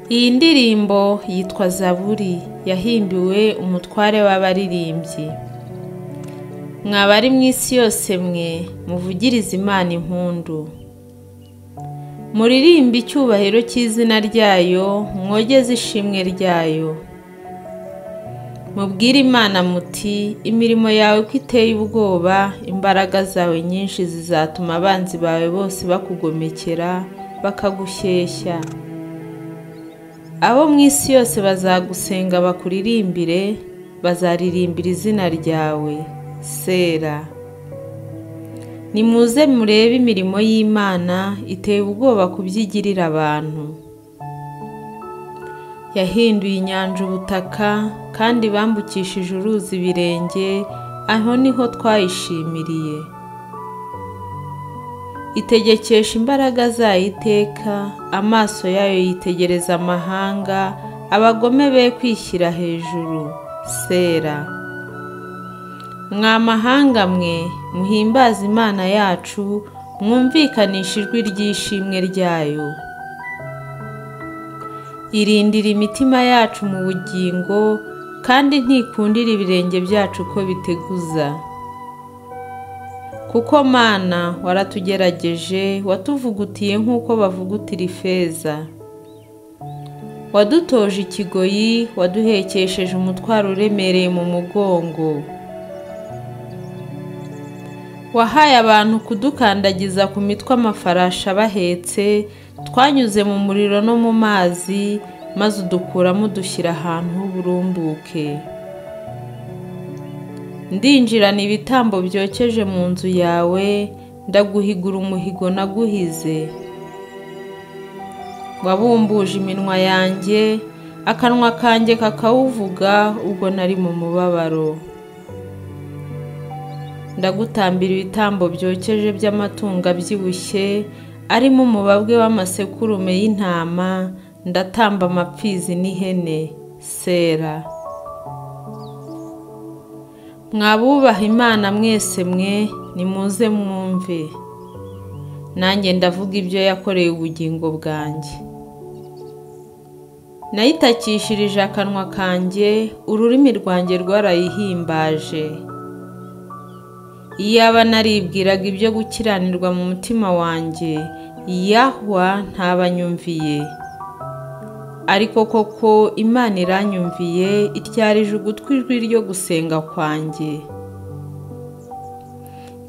Iyi ndirimbo yitwa Zaburi, yahimbiwe umutware w'abaririmbyi. Mwabari mu isi yose mwe, muvugirize Imana impundu. Muririmbe icyubahiro cy'izina ryayo, mwogeze ishimwe ryayo. Mubwire Imana muti, imirimo yawe ko iteye ubwoba, imbaraga zawe nyinshi zizatuma abanzi bawe bose bakugomekera, bakagushyeshya. Abo mu isi yose bazagusenga bakuririmbire, bazaririmbira izina ryawe. Sera. Nimuze murebe imirimo y'Imana iteye ubwoba kubyigirira abantu. Yahinduye inyanja ubutaka, kandi bambukishije uruzi ibirenge, aho niho twayishimiriye. Itegekesha imbaraga zayo iteka, amaso yayo yitegereza amahanga, abagome be kwishyira hejuru. Sera. Mwa mahanga mwe, muhimbaze Imana yacu, mwumvikanishe ijwi ry'ishimwe ryayo. Irindira imitima yacu mu bugingo, kandi ntikundira ibirenge byacu ko biteguza. Kuko Mana waratugerageje, watuvugutiye nk'uko bavugutira ifeza. Wadutoje ikigoyi, waduhekesheje umutwaro uremereye mu mugongo. Wahaye abantu kudukandagiza ku mitwe amafarashi abahetse, twanyuze mu muriro no mu mazi, maze udukuramo udushyira ahantu h'uburumbuke. Ndinjirana ibitambo byokeje mu nzu yawe, ndaguhigura umuhigo naguhize. Wabumbuje iminwa yanjye, akanwa kanjye kakawuvuga ubwo nari mu mubabaro. Ndagutambira ibitambo byokeje by'amatungo abyibushye, arimo umubabwe w'amasekurume y'intama, ndatamba amapfizi n'ihene. Sera. Mwabubaha Imana mwese mwe, nimuze mwumve. Nanjye ndavuga ibyo yakoreye ubugingo bwanjye. Nayitakishirije akanwa kanjye, ururimi rwanjye rwarayihimbaje. Iyaba naribwiraga ibyo gukiranirwa mu mutima wanjye, Yahwa ntabanyumviye. Ariko koko Imana iranyumviye, ityarije ugutwi ijwi ryo gusenga kwanjye.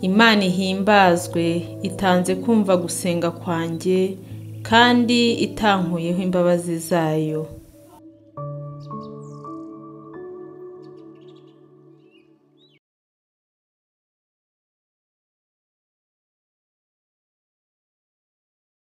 Imana ihimbazwe, itanze kumva gusenga kwanjye, kandi itankuyeho imbabazi zayo.